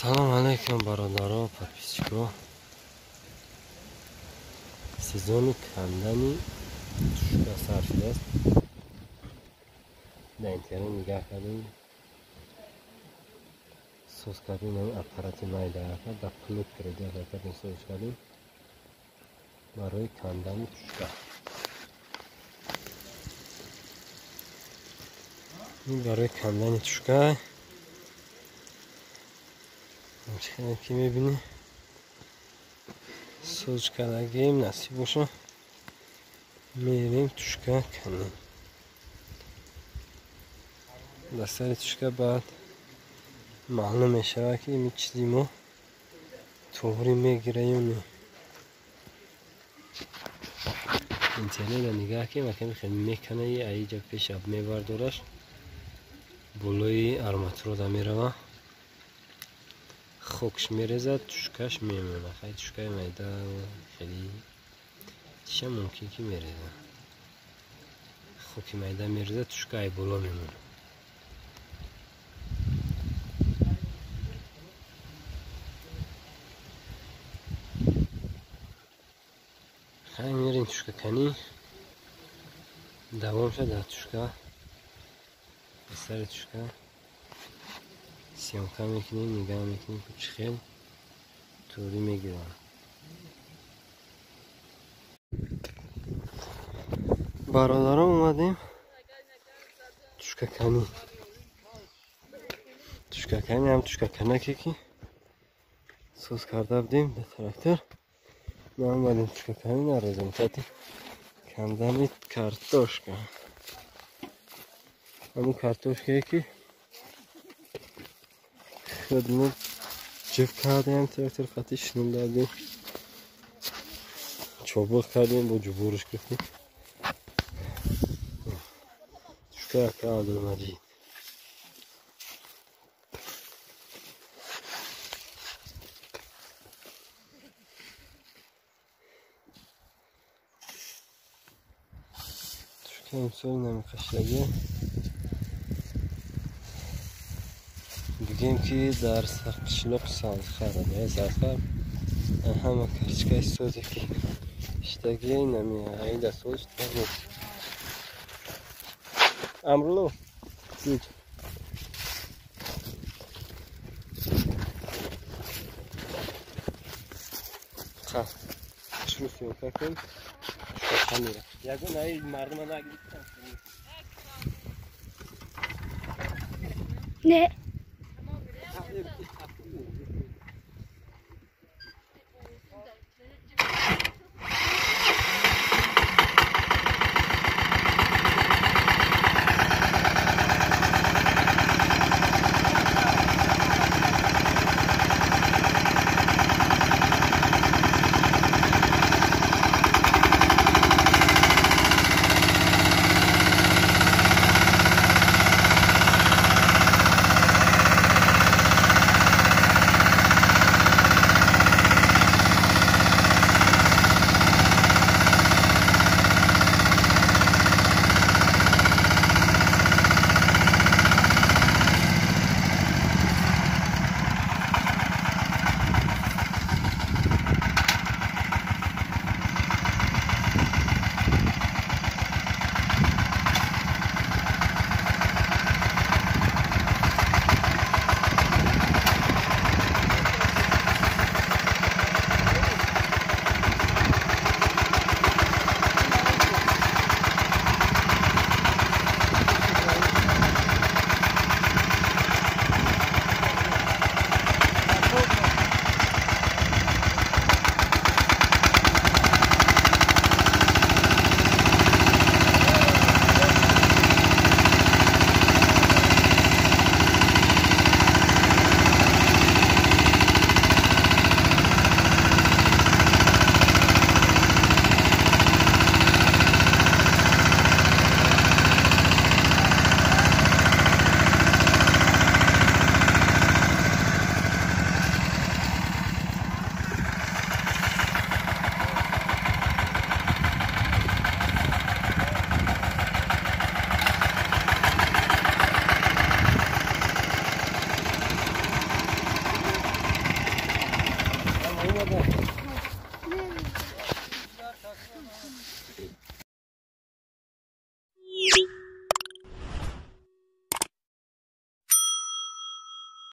Салом алейкум, бародаро, подписчико. Сезони кандани тушка сар шудааст. Дар интернет нигаҳ кардем, соз кардем ҳамин аппарати майдаака, дар плуг переделка кардем, соз кардем барои кандани тушка. Ин барои кандани тушка ки мебинӣ, соз кардагим, насиб боша мерем тушка канем. Дар сари тушка баъд маълум мешавад, ки ин чизи мо тоғрӣ мегира ё не. Интернета нигаҳ кем, аками хеле мекана, аиҷа пешаб мебардораш, болои арматурода мерава, хокш мерезад, тушкаш мемонад. Хай, тушкаи майда хеле чиша мумкин ки мерезад, хоки майда мерезад, тушка ай боло мемонад. Хай, мерем тушкаканӣ, давом шад дар тушка, сари тушка съёмка мекунем, нигаҳ мекунем, ки чӣ хел турӣ мегирад. Бародарон, омадем тушкаканӣ. Тушкаканӣ ҳам тушкаканаке ки соз карда будем дар трактор, ма омадем тушкаканӣ на результати кандани картошка. Ҳамун картошкае ки худмо ҷиф кардем, трактор хати шинондадем, чобуқ кардем, бо ҷубурш гирифтем. Тушка ака Абдулмаҷид. Тушка имсол намиқашлага, бигем ки дар қишлоқ Савзхар, Савзхар ҳама карточкаи созе ки иштаги нами аида соз нест. Амрулло, шурӯъ съёмка кун, тушкаканира. Ягон аи мардума нагирифтам. Не. Омада.